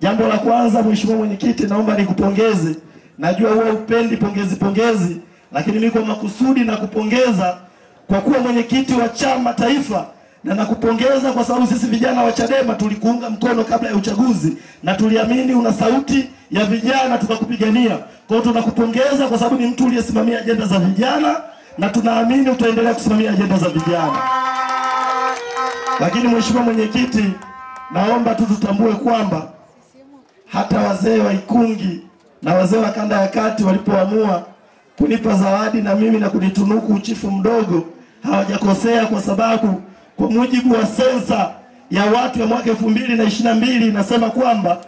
Jambo la kwanza, Mheshimiwa Mwenyekiti, naomba nikupongeze. Najua wewe upendi pongezi pongezi, lakini mimi kwa makusudi na kupongeza kwa kuwa mwenyekiti wa chama taifa, na nakupongeza kwa sababu sisi vijana wa Chadema tulikuunga mkono kabla ya uchaguzi na tuliamini una sauti ya vijana tukakupigania. Kwa hiyo tunakupongeza kwa sababu ni mtu uliyesimamia ajenda za vijana na tunaamini utaendelea kusimamia ajenda za vijana. Lakini Mheshimiwa Mwenyekiti, naomba tu tutambue kwamba hata wazee wa Ikungi na wazee wa kanda ya kati walipoamua kunipa zawadi na mimi na kunitunuku uchifu mdogo, hawajakosea, kwa sababu kwa mujibu wa sensa ya watu ya mwaka 2022 inasema kwamba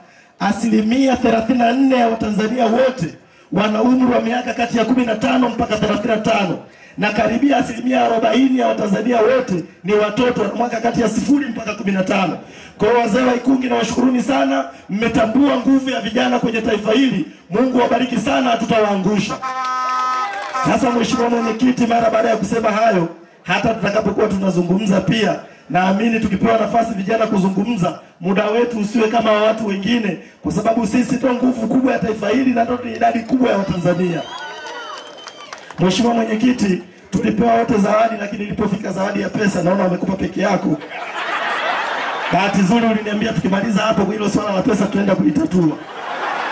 34% ya Watanzania wote wana umri wa miaka kati ya 15 mpaka 35, na karibia 40% ya Watanzania wote ni watoto wa mwaka kati ya 0 mpaka 15. Kwa hiyo wazee wa Ikungi nawashukuruni sana, mmetambua nguvu ya vijana kwenye taifa hili. Mungu wabariki sana, hatutawaangusha. Sasa Mheshimiwa Mwenyekiti, mara baada ya kusema hayo, hata tutakapokuwa tunazungumza pia, naamini tukipewa nafasi vijana kuzungumza, muda wetu usiwe kama watu wengine, kwa sababu sisi ndio nguvu kubwa ya taifa hili na ndio idadi kubwa ya Watanzania. Mheshimiwa Mwenyekiti, tulipewa wote zawadi, lakini ilipofika zawadi ya pesa naona wamekupa peke yako. Bahati nzuri uliniambia tukimaliza hapo kwa hilo swala la pesa tunaenda kulitatua.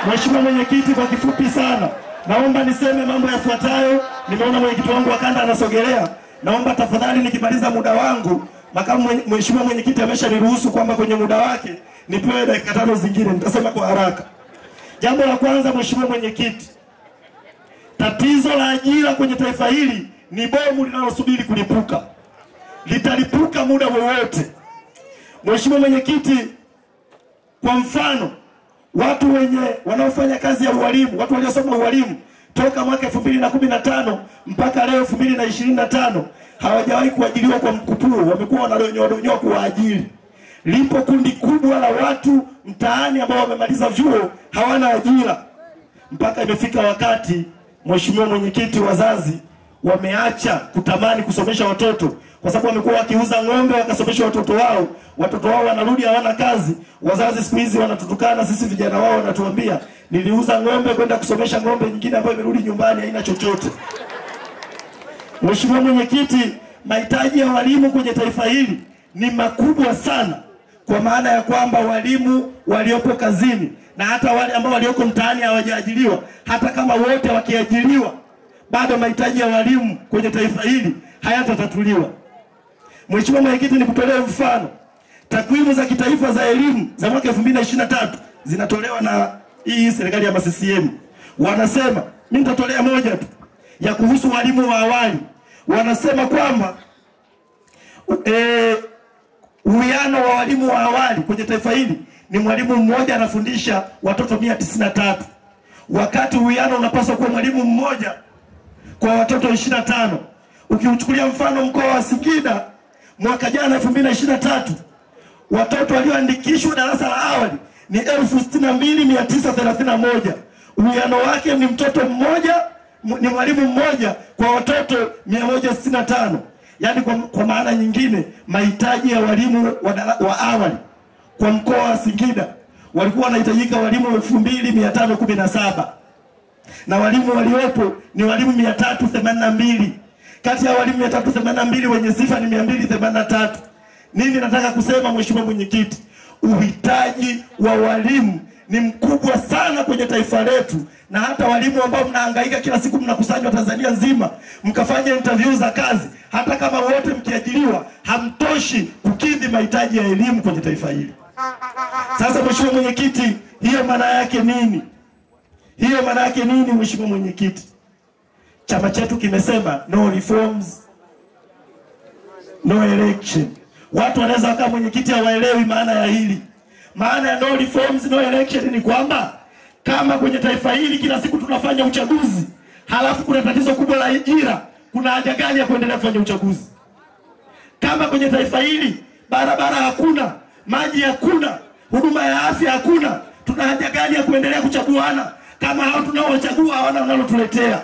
Mheshimiwa Mwenyekiti, kwa kifupi sana naomba niseme mambo yafuatayo. Nimeona mwenyekiti wangu wa kanda anasogelea. Naomba tafadhali nikimaliza muda wangu, makamu Mheshimiwa Mwenyekiti ameshaniruhusu kwamba kwenye muda wake nipewe dakika 5 zingine, nitasema kwa haraka. Jambo la kwanza, Mheshimiwa Mwenyekiti, tatizo la ajira kwenye taifa hili ni bomu linalosubiri kulipuka. Litalipuka muda wowote. Mheshimiwa Mwenyekiti, kwa mfano, watu wenye wanaofanya kazi ya ualimu, watu waliosoma ualimu toka mwaka 2015 mpaka leo 2025 hawajawahi kuajiriwa kwa mkupuo, wamekuwa wanadonyoa kuwaajiri. Lipo kundi kubwa la watu mtaani ambao wamemaliza vyuo hawana ajira. Mpaka imefika wakati, Mheshimiwa Mwenyekiti, wazazi wameacha kutamani kusomesha watoto kwa sababu wamekuwa wakiuza ng'ombe wakasomesha watoto wao, watoto wao wanarudi hawana kazi. Wazazi siku hizi wanatutukana sisi vijana wao, wanatuambia niliuza ng'ombe kwenda kusomesha ng'ombe nyingine ambayo imerudi nyumbani haina chochote. Mheshimiwa Mwenyekiti, mahitaji ya walimu kwenye taifa hili ni makubwa sana, kwa maana ya kwamba walimu waliopo kazini na hata wale ambao walioko mtaani hawajaajiriwa, hata kama wote wakiajiriwa, bado mahitaji ya walimu kwenye taifa hili hayatatatuliwa. Mheshimiwa Mwenyekiti, nikutolee mfano. Takwimu za kitaifa za elimu za mwaka 2023 zinatolewa na hii serikali ya CCM. Wanasema, mimi nitatolea moja tu ya kuhusu walimu wa awali. Wanasema kwamba uwiano wa walimu wa awali kwenye taifa hili ni mwalimu mmoja anafundisha watoto 193, wakati uwiano unapaswa kuwa mwalimu mmoja kwa watoto 25. Ukiuchukulia mfano mkoa wa Singida mwaka jana 2023, watoto walioandikishwa darasa la awali ni 62931. Uwiano wake ni mtoto mmoja, ni mwalimu mmoja kwa watoto 165. Yaani kwa maana nyingine, mahitaji ya walimu wa awali kwa mkoa wa Singida walikuwa wanahitajika walimu 2517, na walimu waliopo ni walimu 382. Kati ya walimu 382 wenye sifa ni 283. Nini nataka kusema Mheshimiwa Mwenyekiti? Uhitaji wa walimu ni mkubwa sana kwenye taifa letu, na hata walimu ambao mnahangaika kila siku mnakusanywa Tanzania nzima mkafanya interview za kazi, hata kama wote mkiajiriwa hamtoshi kukidhi mahitaji ya elimu kwenye taifa hili. Sasa Mheshimiwa Mwenyekiti, hiyo maana yake nini? Hiyo maana yake nini Mheshimiwa Mwenyekiti? Chama chetu kimesema no reforms, no election. Watu wanaweza kama mwenyekiti hawaelewi maana ya hili. Maana ya no reforms, no election ni kwamba kama kwenye taifa hili kila siku tunafanya uchaguzi, halafu kuna tatizo kubwa la ajira, kuna haja gani ya kuendelea kufanya uchaguzi? Kama kwenye taifa hili barabara hakuna, maji hakuna, huduma ya afya hakuna, tuna haja gani ya kuendelea kuchaguana kama hao tunaowachagua hawana wanalotuletea?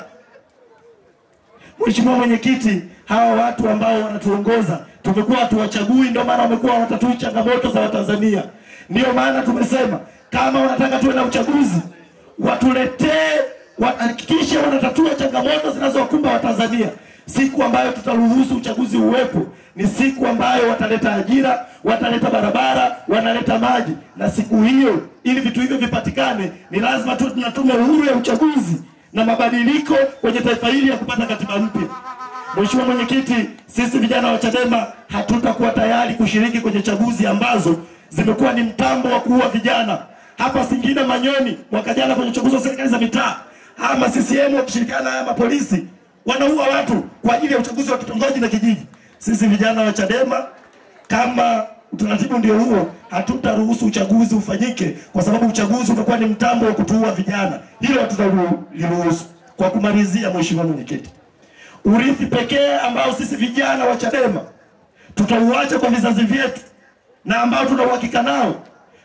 Mheshimiwa Mwenyekiti, hawa watu ambao wanatuongoza tumekuwa tuwachagui, ndio maana wamekuwa watatui changamoto za Watanzania. Ndio maana tumesema Kama wanataka tuwe na uchaguzi, watuletee, wahakikishe wanatatua changamoto zinazowakumba Watanzania. Siku ambayo tutaruhusu uchaguzi uwepo ni siku ambayo wataleta ajira, wataleta barabara, wanaleta maji. Na siku hiyo, ili vitu hivyo vipatikane, ni lazima tu tuna tume huru ya uchaguzi na mabadiliko kwenye taifa hili ya kupata katiba mpya. Mheshimiwa Mwenyekiti, sisi vijana wa Chadema hatutakuwa tayari kushiriki kwenye chaguzi ambazo zimekuwa ni mtambo wa kuua vijana. Hapa Singida Manyoni mwaka jana kwenye uchaguzi wa serikali za mitaa, ama CCM wakishirikiana na mapolisi wanaua watu kwa ajili ya uchaguzi wa kitongoji na kijiji. Sisi vijana wa Chadema, kama utaratibu ndio huo, hatutaruhusu uchaguzi ufanyike, kwa sababu uchaguzi utakuwa ni mtambo wa kutuua vijana. Hilo hatutaliruhusu. Kwa kumalizia, Mheshimiwa Mwenyekiti, urithi pekee ambao sisi vijana wa Chadema tutauacha kwa vizazi vyetu na ambao tuna uhakika nao,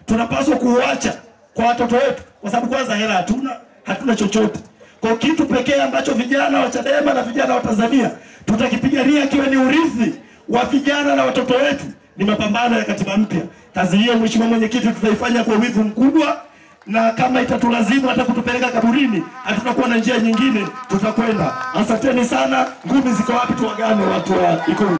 tunapaswa kuuacha kwa watoto wetu, kwa sababu kwanza hela hatuna, hatuna chochote. Kwa kitu pekee ambacho vijana wa Chadema na vijana wa Tanzania tutakipigania kiwe ni urithi wa vijana na watoto wetu ni mapambano ya katiba mpya. Kazi hiyo, Mheshimiwa Mwenyekiti, tutaifanya kwa wivu mkubwa, na kama itatulazimu hata kutupeleka kaburini, hatutakuwa na njia nyingine, tutakwenda. Asanteni sana. Ngumi ziko wapi? Tuwagane watu wa Ikungi.